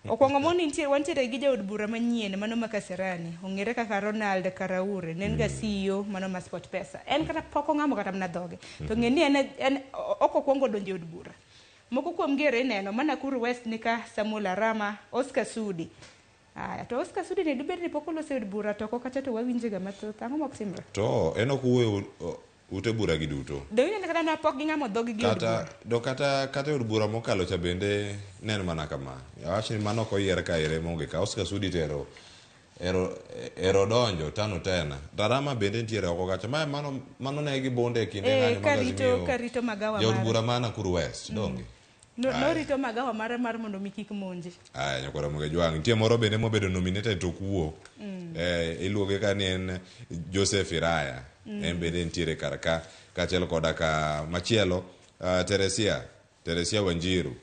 Okwongo mondi nitie wantiere gi jaod bura manyien mano ma Kasarani, ong'ere kaka Ronald Karaure, ne en ga CEO mano ma Sport Pesa. En kata pok ong'amo kata mana dhoge. To ng'e ni en ok okwongo donjo e od bura. Moko kuom gi ero ineno, ma Nakuru West ni ka Samuel Arama, Oscar Sudi. Aya, to Oscar Sudi ni dibed ni pok oloso e od bura to oko kacha to wawinje ga mathoth. Ang'o mok timre? To en ok owuoyo ute bura gi duto. Do ineno kata na pok ging'amo dhogi gi od bura. Do kata e od bura mokalo cha bende ne en mana kama. Awach ni mano ok oyier ka ere monge ka. Oscar Sudi tero ero donjo tano tena. Darama bende nitiere oko kacha. Ma mano ne gibunde e kinde ng'anyo mag Azimio. Karito magawa Jaod mare. bura ma Nakuru West, donge? Norito magawa mare mar mondo mi kik monje. Aya, nyakwara Muga Jwang'. Nitie moro bende mobedo nominated to ok wuo. Iluonge ka ni en Joseph Iraya. En bende nitiere kar ka, kaachiel koda ka machielo, Teresia Wanjiru.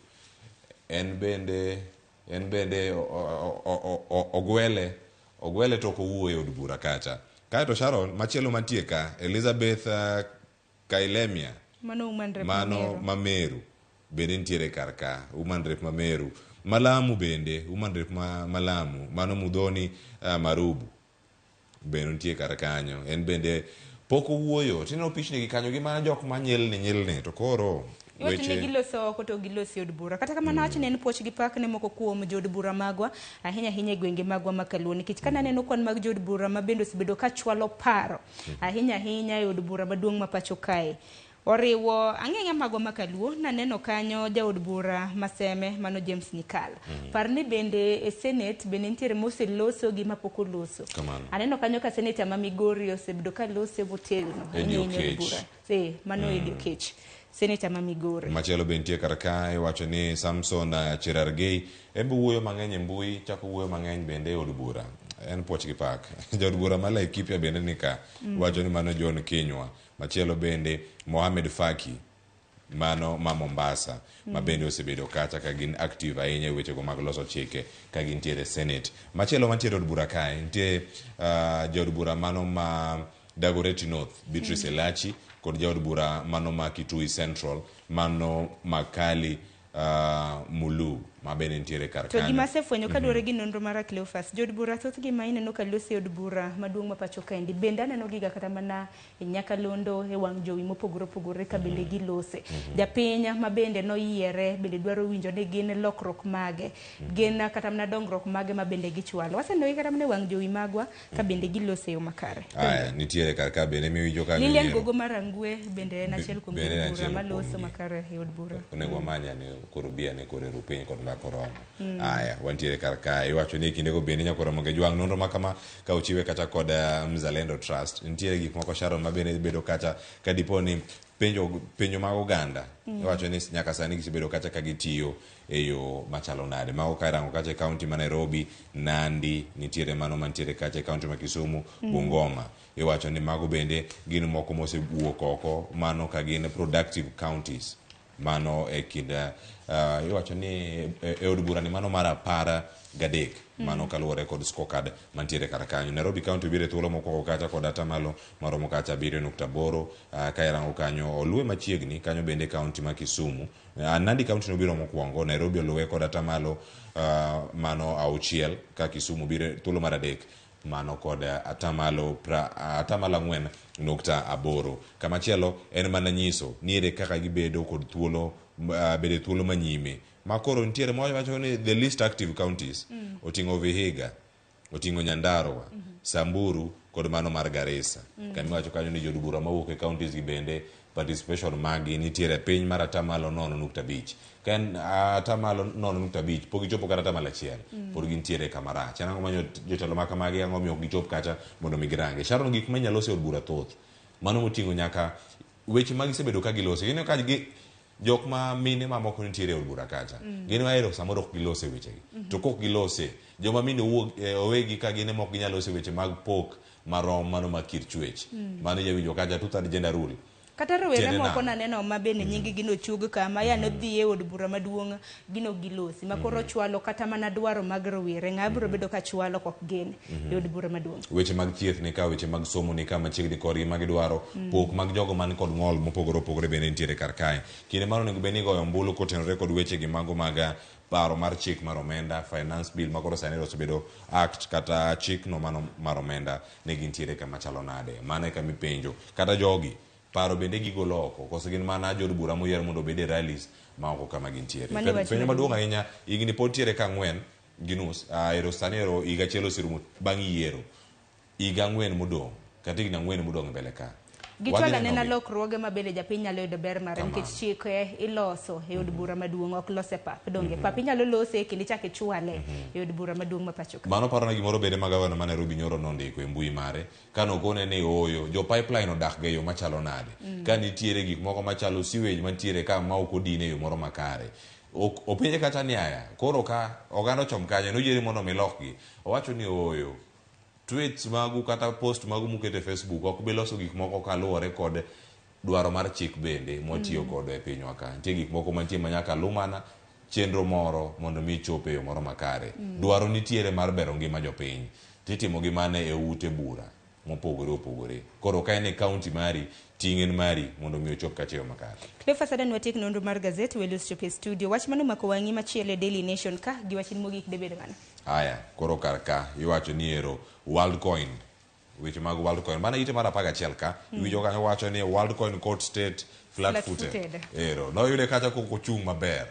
En bende ogwele to ok owuo e od bura kacha. Kaeto Sharon, machielo mantie ka, Elizabeth Kailemia. Mano woman rep Mano Mameru. Mameru bende nitiere kar ka, woman rep Mameru. Malamu bende, woman rep Malamu, mano Mudhoni Marubu bende nitie kar kanyo. En bende pok owuoyo. Tineno pichni gi kanyo gi mana jok ma nyilni nyilni to koro Iwacho ni weche giloso oko to giloso e od bura. Kata kamano awacho ni en puoch gi pak ne moko kuom jood bura magwa, ahinya ahinya e gwenge magwa ma Kaluo. Nikech ka naneno kwan mag jood bura ma bende osebedo ka chwalo paro, ahinya ahinya e od bura maduong' ma pacho kae. Oriwo ang'eng'a magwa ma Kaluo, naneno kanyo jaod bura Maseme, mano James Nyikal. Par ni bende e Senate bende nitiere moseloso gi mapok oloso. Kamano. Aneno kanyo ka Senator ma Migori osebedo ka loso motegno. Eddie Ahinya e od Okech. bura. Mano Eddie Okech. Senator ma Migori. Machielo be nitie kar ka, iwacho ni Samson Cherargei en be wuoyo mang'eny e mbui, chako wuoyo mang'eny bende e od bura. En puoch gi pak. Jaod bura ma Laikipia bende ni ka, iwacho ni mano John Kinyua. Machielo bende Mohamed Faki mano ma Mombasa, ma bende osebedo kacha ka gin active ahinya e wechego mag loso chike ka gintiere e Senate. Machielo mantiere e od bura kae, nitie jaod bura mano ma Dagoretti North, Beatrice Elachi, kod jaod bura mano ma Kitui Central, mano Makali Mulu, ma bende nitiere kar To kanyo. gima asefwenyo kaluwore gi nonro mara Cleophas, jood bura thothgi ma ineno ka loso e od bura maduong' ma pacho kaendi, bende aneno giga kata mana e Nyakalondo, e wang' jowi mopogore opogore ka bende gilose. Japiny ma bende noyiere bende dwaro winjo ni gin lokruok mage, gin kata mana dongruok mage ma bende gichwalo. Wasenenogi kata mana e wang' jowi magwa ka bende gilose e yo makare. Aya, nitiere kar ka bende miwinjo ka Lilian nyiero. Gogo Marangwe bende en achiel kuom Bende en jood bura achiel maloso kuomgi. makare e od bura. Onego wamany ane koro bia ne koro eru piny kod mbaka oromo. Aya, wantiere kar ka. Iwacho ni kindego bende nyakoro mondo ijwang' nonro ma kama ka ochiwe kata kod Mzalendo Trust. Nitiere gik moko Sharon ma bende bedo kacha ka dipo ni penjo mag oganda. Iwacho ni nyaka sani gisebedo kacha ka gitiyo e yo machalo nade. Mago ka irango kacha e kaunti ma Nairobi, Nandi, nitiere mano mantiere kacha e kaunti ma Kisumu, Bungoma. Iwacho ni mago bende gin moko mosewuok oko, mano ka gin productive counties. Mano e kind iwacho ni e od bura ni mano mar 13 mano kaluwore kod scorecard mantiere kar kanyo. Nairobi County obiro e thuolo mokwongo kacha kod atamalo maromo kacha 7.8. Ka irango kanyo oluwe machiegni kanyo bende county ma Kisumu. Nandi County nobiro mokwongo, Nairobi oluwe kod atamalo mano 6, ka Kisumu biro e thuolo mar 3 mano kod atamalo 4.8. Kamachielo en mana nyiso ni ere kaka gibedo kod thuolo, bedo e thuolo manyime. Ma koro nitiere mawacho ni the least active counties oting'o Vihiga, oting'o Nyandarua, Samburu kod mano mar Garissa. Kama iwacho kanyo ni jood bura mawuok e counties gi bende participation maggi nitiere piny mar atamalo 0.5. Ka en atamalo 0.5 pok gichopo kata atamalo 1, pod gintiere kama rach. En ang'o ma jotelo ma kamagi ang'o miyo ok gichop kacha mondo mi girangi. Sharon, gik ma inyalo loso e od bura thoth. Mano moting'o nyaka weche ma gisebedo ka giloso. Ineno ka gi jok ma mine mamoko nitiere e od bura kacha. Gin mahero samoro ok gilose wechegi. To kok gilose, joma mine owuok owegi ka gin ema ok ginyal loso weche mag pok marom mano mag kit chwech. Mano inyalo winjo kacha two-third gender rule. Kata rowere Tiende moko nang'o? naneno ma bende nying gi nochug ka ma ya nodhi e od bura maduong' gino gilosi ma koro chwalo kata mana dwaro mag rowere. Ng'a biro bedo ka chwalo kok gin e od bura maduong'. Weche mag thieth ni ka, weche mag somo ni ka machiegni kodgi ma gidwaro, pok mag jogo man kod ng'ol mopogore opogore bende nitiere kar kae. Kinde mar onego bed ni igoyo ombulu kotenore kod weche gi mago mag paro mar chik mar omenda, finance bill ma koro sani osebedo act kata chikno mano mar omenda ne gintiere kama chalo nade. Mano e kama ipenjo. Kata jogi paro bende gigolo oko koso gin mana jood bura moyier mondo obed e rallies ma oko kama gintiere. Mano e wach Penjo maduong'. maduong' ahinya, higni pod tiere ka 4.5, ero sani ero higa achiel oserumo bang' yiero. Higa 4 modong', kata higni 4 modong' e mbele ka. Gichwalo Wadhi anena nenogi. lokruoge ma bende japiny nyalo yudo ber mare nikech chike iloso e od bura maduong' ok los e pap. Donge pap inyalo lose kendo ichak ichwale e od bura maduong' ma pacho ka. Mano parona gimoro bende ma gavana ma Nairobi nyoro nondiko e mbui mare kanokone ni ooyo jo pipeline odak ga e yo machalo nade. Ka nitiere gik moko machalo sewage mantiere ka ma ok odin e yo moro makare. Openje kata ni aya, koro ka oganda ochom kanyo noyieri mondo mi lokgi. Owacho ni ooyo, tweets magu kata post magu muketo e Facebook ok bi loso gik moko kaluwore kod dwaro mar chik bende mwatiyo godo e pinywa ka. Nitie gik moko mantie ma nyaka lu mana chenro moro mondo mi chop e yo moro makare. Dwaro nitiere mar bero ngima jopiny. Titimo gi mana e ute bura mopogore opogore. Koro ka en e county mari, ting' en mari mondo mi ochop kacha e yo makare. Cleophas Adan watiek nonro mar gazet welo osechopo e studio. Wach mano omako wang'i machielo e Daily Nation ka gi wachni mogik debed mano. Aya, koro kar ka iwacho ni ero Worldcoin, weche mag Worldcoin. Mana ite mar 11 ka, iwinjo kanyo wacho ni Worldcoin court state flat footed. Flat-footed. Ero, noyude kacha kok ochung' maber.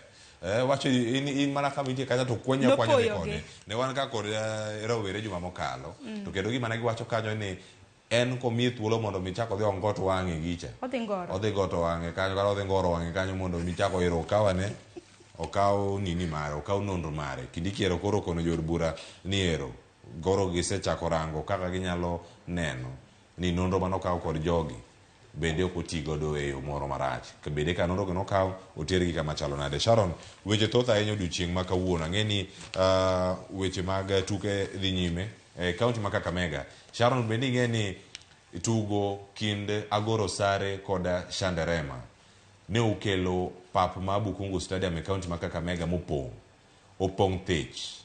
Wacho in mana kama intie kacha to kwanya kwanya dhi Nopoyogi. kode. Ne wan ka kod rowere juma mokalo, to kendo gima ne giwacho kanyo ni en komiye thuolo mondo mi chak odhi ongot wang'e gicha. Odhi ngoro. Odhi goto wang'e kanyo kata odhi ngoro wang'e kanyo mondo mi chak oiro okawane, okaw nini mare, okaw nonro mare. Kindiki ero koro kono jood bura ni ero, koro gisechako rango kaka ginyalo neno ni nonro manokaw kod jogi bende ok oti godo e yo moro marach. Bende ka nonro go nokaw, otergi kama chalo nade. Sharon, weche thoth ahinya odiochieng' ma kawuono. Ang'e ni weche mag tuke dhi nyime e kaunti ma Kakamega. Sharon, bende ing'e ni tugo kind Agoro Sare kod Shanderema ne okelo pap ma Bukungu Stadium e kaunti ma Kakamega mopong'. Opong' thich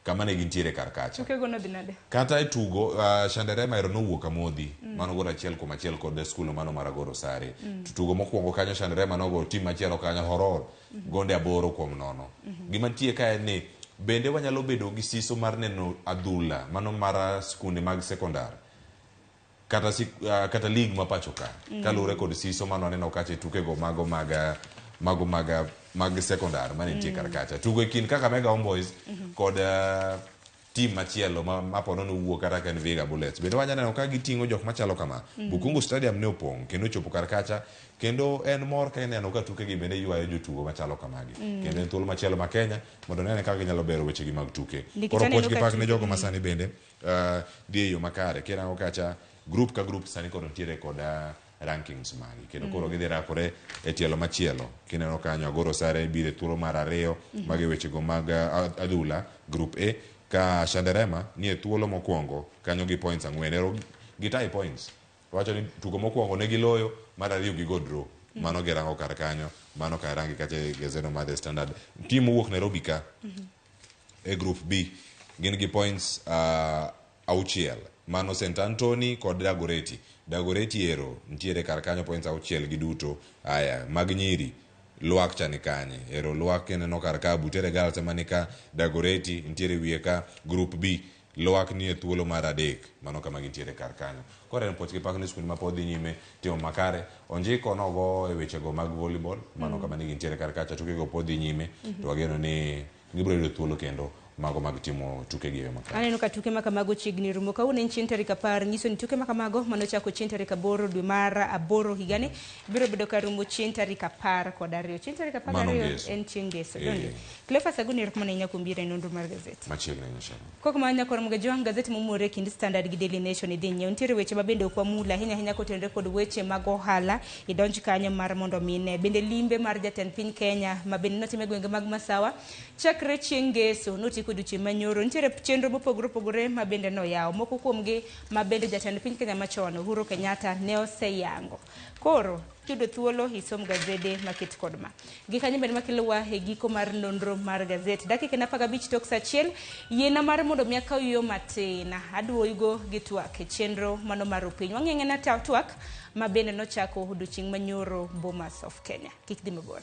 kama ne gintiere kar kacha. Tukego nodhi nade? Kata e tugo, Shanderema ero nowuok amodhi, mano gol 1-1 kod skul mano mar Agoro Sare. To tugo mokwongo kanyo Shanderema nogo tim machielo kanyo Horor, gonde 8-0. Gima nitie ka en ni bende wanyalo bedo gi siso mar neno adhula mano mar skunde mag sekondar kata league ma pacho ka, kaluwore kod siso mano waneno kacha e tukego mago mag sekondar mane nitie kar kacha. Tugo e kind Kakamega Homeboys kod team machielo ma pono nowuok kata ka en Vihiga Bullets. Bende wanyalo neno ka giting'o jok machalo kama. Bukungu Stadium ne opong' kendo ochopo kar kacha, kendo en mor ka ineno ka tukegi bende ywayo jotugo machalo kamagi. Kendo en thuolo machielo ma Kenya mondo nene kaka ginyalo bero wechegi mag tuke. Nikech Koro aneno puoch gi ka pak ne tuke jogo ma sani bende dhi e yo makare. Kirango kacha group ka group sani koro nitiere kod rankings magi. Kendo koro gidhi rakore e tielo machielo. Kineno kanyo Agoro Sare biro e thuolo mar 2 magi wechego mag adhula group A, ka Shanderema ni e thuolo mokwongo kanyo gi points 4. Ero gitai points. Wacho ni tugo mokwongo ne giloyo, mar 2 gigo draw. Mano girango kar kanyo, mano ka irangi kacha e gazeno mar The Standard. Team mowuok Nairobi ka e group B gin gi points auchiel. Mano St Anthony kod Dagoretti. Dagoretti ero nitiere kar kanyo points auchiel giduto. Aya, mag nyiri Lwak cha ni kanye? Ero Lwak ineno kar ka, Butere Girls ema ni ka, Dagoretti nitiere wiye ka, Group B Lwak nie thuolo mar adek, mano kama gintiere kar kanyo. Koro en puoch gi pak ne skunde ma pod dhi nyime timo makare. Onjiko nogo e wechego mag volleyball, mano kama ne gintiere kar kacha, tukego pod dhi nyime, to wageno ni gibiro yudo thuolo kendo mago mag timo tukegi e yo makare. Aneno ka tuke ma kamago chiegni rumo. Kawuono en chieng' tarik 10, nyiso ni tuke ma kamago mane ochako chieng' tarik 8 dwe mar aboro higani biro bedo ka rumo chieng' tarik 12. Chieng' tarik apar Mano gariyo Ngeso. en chieng' Ngeso. Eh. Donge? Cleophas Aguni erokamano ahinya kuom biro e nonro mar gazet. Machiegni ahinya Sharon. Kok ma nyakwar Mgajwang' gazet momore e kind Standard gi Daily Nation idhi nyiew. Nitiere weche ma bende ok wamulo ahinya ahinya kotenore kod weche mag ohala. Idonj kanyo mar mondo mi ine. Bende limbe mar jatend piny Kenya ma bende notim e gwenge mag Masawa chakre chieng' Ngeso notieko odiochieng' manyoro. Nitiere chenro mopogore opogore ma bende noyaw. Moko kuomgi ma bende jatend piny Kenya machon Uhuru Kenyatta ne oseyango. Koro kiyudo thuolo isom gazede maket kod ma. Gi kanyo bende makelowa e giko mar nonro mar gazet. Dakika en 15 tok saa achiel, yiena mar mondo mi akaw yueyo matin. Aduogo gi twak e chenro mano mar Opiny. Wang'eng'e na twak ma bende nochako odiochieng' manyoro Bomas of Kenya. Kik dhi mabor.